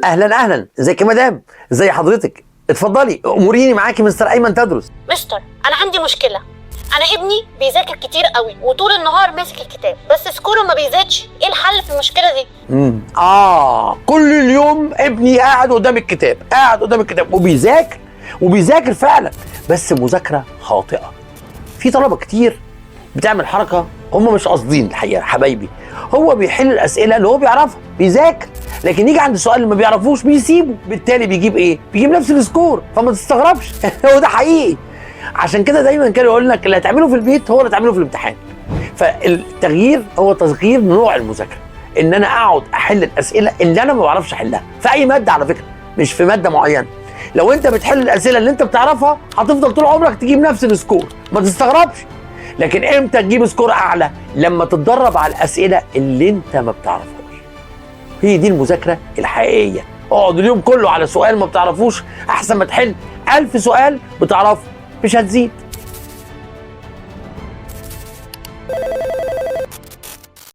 اهلا اهلا، ازيك يا مدام؟ ازي حضرتك؟ اتفضلي اموريني، معاكي مستر ايمن تادرس. مستر، انا عندي مشكله. انا ابني بيذاكر كتير قوي وطول النهار ماسك الكتاب، بس score ه ما بيزيدش. ايه الحل في المشكلة دي؟ كل اليوم ابني قاعد قدام الكتاب، قاعد قدام الكتاب وبيذاكر وبيذاكر فعلا، بس مذاكرة خاطئه. في طلبه كتير بتعمل حركة هم مش قاصدين الحقيقة حبايبي، هو بيحل الاسئلة اللي هو بيعرفها، بيذاكر، لكن يجي عند السؤال اللي ما بيعرفوش بيسيبه، بالتالي بيجيب ايه؟ بيجيب نفس ال score، فما تستغربش. هو ده حقيقي. عشان كده دايما كانوا يقول لك اللي هتعمله في البيت هو اللي هتعمله في الامتحان. فالتغيير هو تغيير نوع المذاكرة، ان انا اقعد احل الاسئلة اللي انا ما بعرفش احلها في اي مادة على فكرة، مش في مادة معينة. لو انت بتحل الاسئلة اللي انت بتعرفها هتفضل طول عمرك تجيب نفس ال score، ما تستغربش. لكن امتى تجيب score اعلى؟ لما تتدرب على الاسئلة اللي انت ما بتعرفهاش. هي دي المذاكرة الحقيقية. اقعد اليوم كله على سؤال ما بتعرفوش احسن ما تحل 1000 سؤال بتعرفه، مش هتزيد.